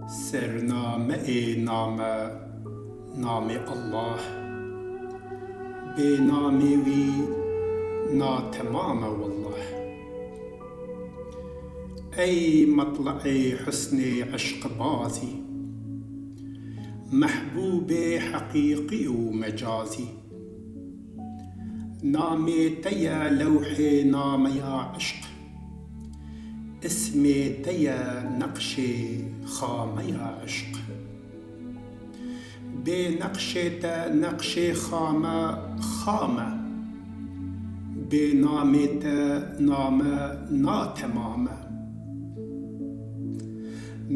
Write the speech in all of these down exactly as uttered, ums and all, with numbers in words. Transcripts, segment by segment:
Sernameyê name, namê Allah. Bê namê wî natemam e wallah. Ey metle'ê husnê eşqbazî, mehbûbê heqîqî û mecazî. Namê te ye lewhê nameya eşq, ismê te ye neqşê xameya eşq. Bê neqşê te neqşê xame xam e, bê namê te name natemam e.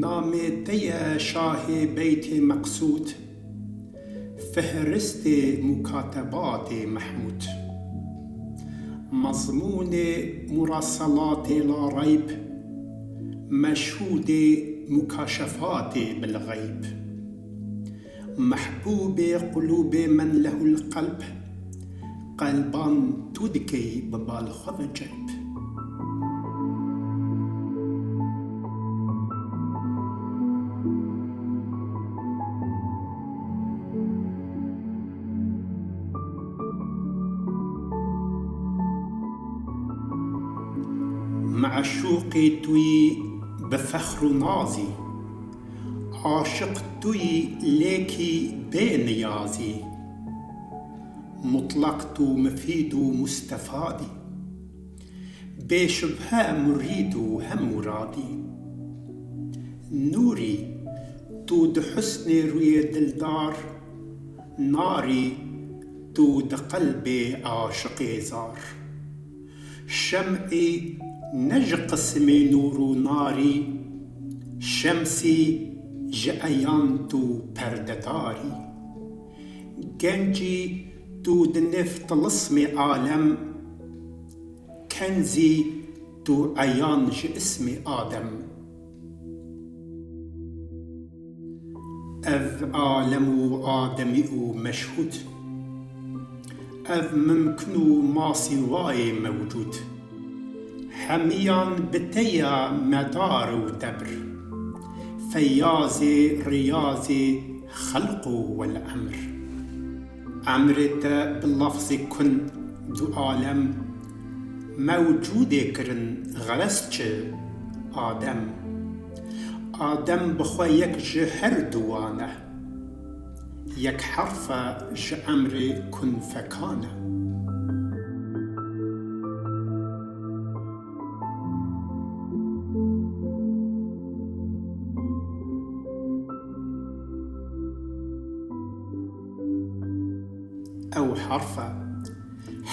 Namê te ye şahê beytê meqsûd, fihristê mukatebatê Mehmûd. Mezmûnê muraselatê la reyb, meşhûdê mukaşefatê bilxeyb. Mehbûbê qulûbê men lehul qelb, qelban tu dikey bi bal xwe ve celb. Meşûqê tu yî bi fexr û nazî, aşiq tu yî lêkî bê niyazî. Mutlaq tu mifîd û mustefadî, bê şubhe murîd û hem muradî. Nûrî tu di husnê rûyê dildar, narî tu di qelbê aşiqê zar. Şem'î ne ji qisimê nûr û narî, şemsî ji eyan tu perdedarî. Gencî tu di nêv tilismê alem, kenzî tu eyan ji ismê Adem. Ev alem û ademî û meşhûd, ev mimkin û masîwayê mewcûd. Hemiyan bi te ya medar û debr, feyazê riyazê xelq û wel emr. Emrê te bi lafzê kun du alem mewcûdê kirin, xerez çi Adem. Adem bi xwe yek ji her duwan e, yek herf e ji emrê kun fekan e. Ew herf e,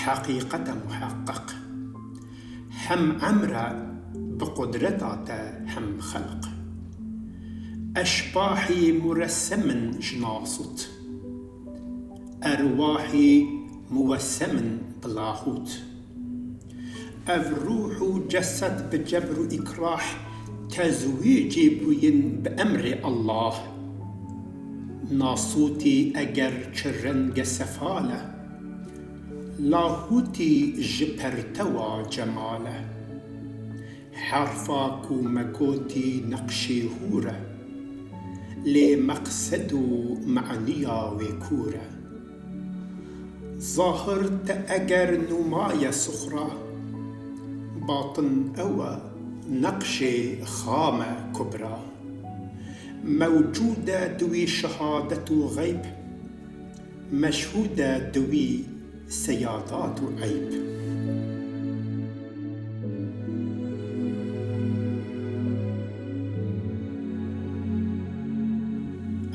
heqîqet e muheqqeq. Hem emr e bi qudreta te hem xelq. Eşbahî muressem in ji nasût, erwahî muwessem in bi lahût. Ev rûh û cesed bi cebr û îkrah tezwîcî bûyin bi emrê Allah. Nasûtî eger çi renge sefal e, lahûtî ji pertewa cemal e. Herfa ku me gotî neqşê hûr e, lê meqsed û maniya wê kûr e. Zahir te eger nûmaye suxra, batin ew e neqşê xame kubra. Mewcûd e di wî şehadet û xeyb, meşhûd e di wî seyadat û eyb.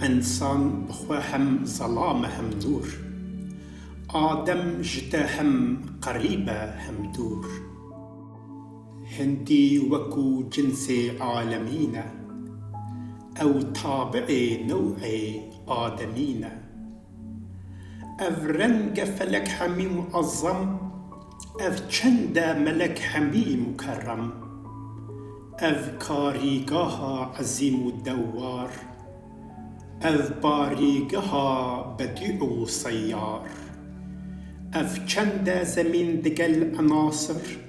Însan bi xwe hem zelam e hem nûr. Adem ji te hem qerîb e hem dûr. Hindî wekû cinsê alemîn e, ew tabi'ê new'ê ademîn e. Ev renge felek hemî muezzem, ev çende melek hemî mukerrem. Ev karîgaha ezîm û dewar, ev barîgeha bedî û seyar. Ev çende zemîn digel enasir,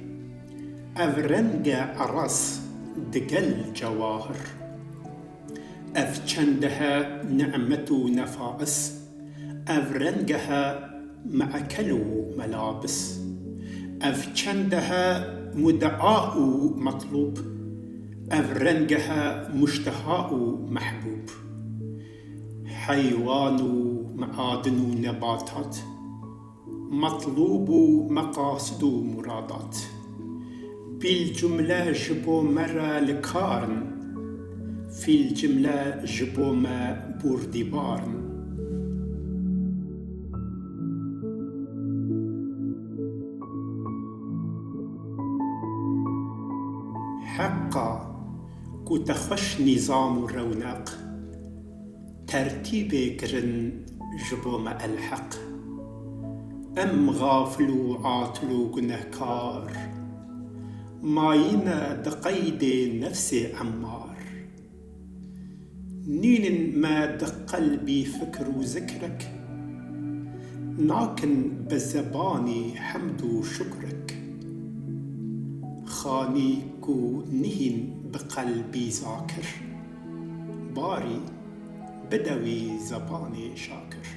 ev renge eras digel cewahir. Ev çendehe nimet û nefais, ev rengehe me'kel û melabis. Ev çendehe mudea û metlûb, ev rengehe muşteha û mehbûb. Heywan û meadin û nebatat, metlûb û meqasid û muradat. Fîl cumle ji bo me re li kar in, fîl cumle ji bo me bûrdîbar in. Heqa ku te xweş nîzam û rewneq, tertîbê kirin ji bo me elheq. Em xafil û atil û gunehkar, mayîne di qeydê nefsê emmar. Nînin me di qelbî fikr û zikrek, nakin bi zebanî hemd û şukrek. Xanî ku nihîn bi qelbî zakir, barî bide wî zebanê şakir.